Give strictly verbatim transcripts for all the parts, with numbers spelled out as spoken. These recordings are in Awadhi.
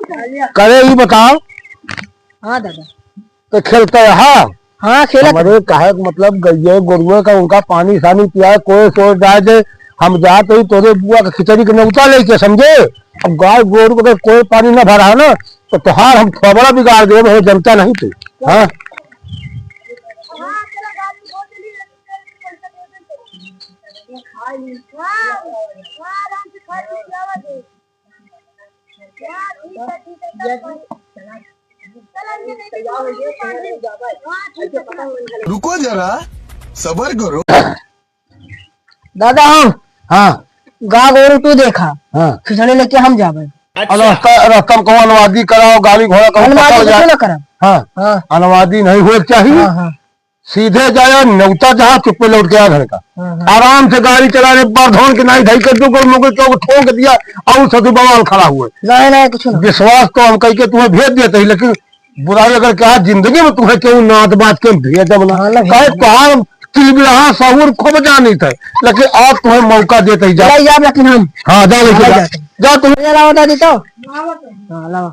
करे, ई बताओ। हाँ दादा। तो खेलते रहा। हाँ, खेलत। हमरे कहे के मतलब, गइये गोरुए का उनका पानी सानी पियाए, कोई सोच जाए जे हम जात ही तोरे बुआ के खिचड़ी के नेवता लेके, समझे? अब गाय गोरु के अगर कोई पानी ना भरा है ना, तो तोहार हम थोबड़ा बिगाड़ देब, हो जनता नहीं तू। हाँ। रुको जरा, सबर करो। दादा हम हाँ। गा गोरू तू देखा। हाँ। खिचड़ी लेके हम जाबे। अच्छा। और रास्ता, रास्ता में कहूँ अनुवादी कराओ, गाड़ी घोड़ा कहूँ अनुवादी पकड़ जाए। कुछ ना करब। हाँ। हाँ। अनुवादी नहीं होए के चाहिए। हाँ, हाँ। सीधे जाए, नेवता जहाँ चुप्पे लौट के आ घर का। हाँ, हाँ। आराम से गाड़ी चला रहे, बरधौन के नाई धई के दो गोल मुगल चौक ठोक दिया और ससुर बवाल खड़ा हुए। नहीं, नहीं, कुछ ना। विश्वास तो हम कह के तुम्हें भेज देते ही, लेकिन बुराई अगर क्या जिंदगी में तुम्हें क्यों नात बात के भेजब ना। हाँ, ना कहे भेजब। तोहार किलबिलाहा सहूर खूब जानित है, लेकिन आज तुम्हें मौका देते ही जा। ले जा, लेकिन हम हाँ, जा लेके हाँ, जा। जा। जा तुम। ले लाओ दादी तो। हाँ, लाओ।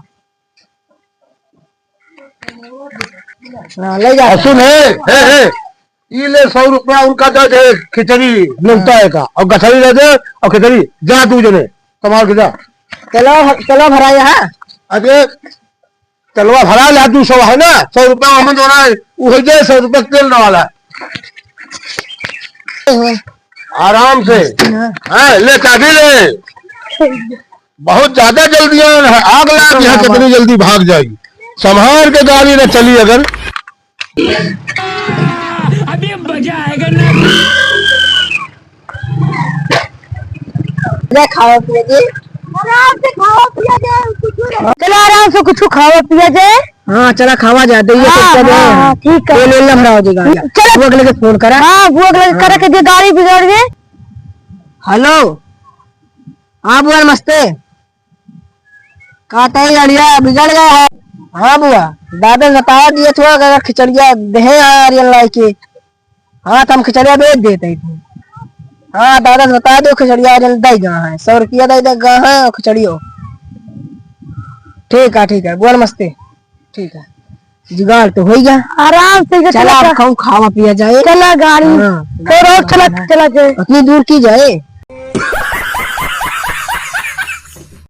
हाँ, ले जा। और सुन, हे, हे, हे, ई ले सौ रुपया उनका दे दे, खिचड़ी मिलता है का, और गठरी दे दे, और खिचड़ी, जा तू जने, कमाल के जा। चलो, चलो भरा यहाँ। अरे, चलवा भरा ला, दू सौ है ना, सौ रुपया हम जो ना है, वो हो जाए, सौ रुपया तेल न वाला है। आराम से। हाँ, ले चाबी ले। बहुत ज्यादा जल्दी आन है, आग लाग यहाँ कितनी जल्दी भाग जाएगी। संभाल के गाड़ी न चली अगर। अभी मजा आएगा ना। ले खाओ पियो जे। आराम से खाओ पियो जे, कुछ रहो। चलो आराम से कुछ खाओ पियो जे। हाँ, चला खावा जा, दे ये हाँ, सब हाँ, हाँ, ठीक है। ले, ले, ले, भराओ जी गाड़ी। चलो। वो अगले के फोन करा। हाँ, वो अगले के हाँ। करा के जे गाड़ी बिगाड़ जे। हेलो। हाँ बुआ, नमस्ते। कहते ही अड़िया बिगड़ गया है। हाँ बुआ, दादा बताया दिए थे अगर खिचड़िया देहे यार ये लाई के। हाँ, तो हम खिचड़िया बेच देते ही थे। हाँ, दादा से बता दो खिचड़िया जल दे गया है, सौ रुपया दे दे गया है और खिचड़ियो। ठीक है, ठीक है, बुआ नमस्ते। ठीक है, जुगाड़ तो हो ही गया। आराम से इधर चला, चला अब खाऊं, खावा पिया जाए। चला गाड़ी। हाँ, तो रोड चला, हाँ। चला जाए। उतनी दूर की जाए।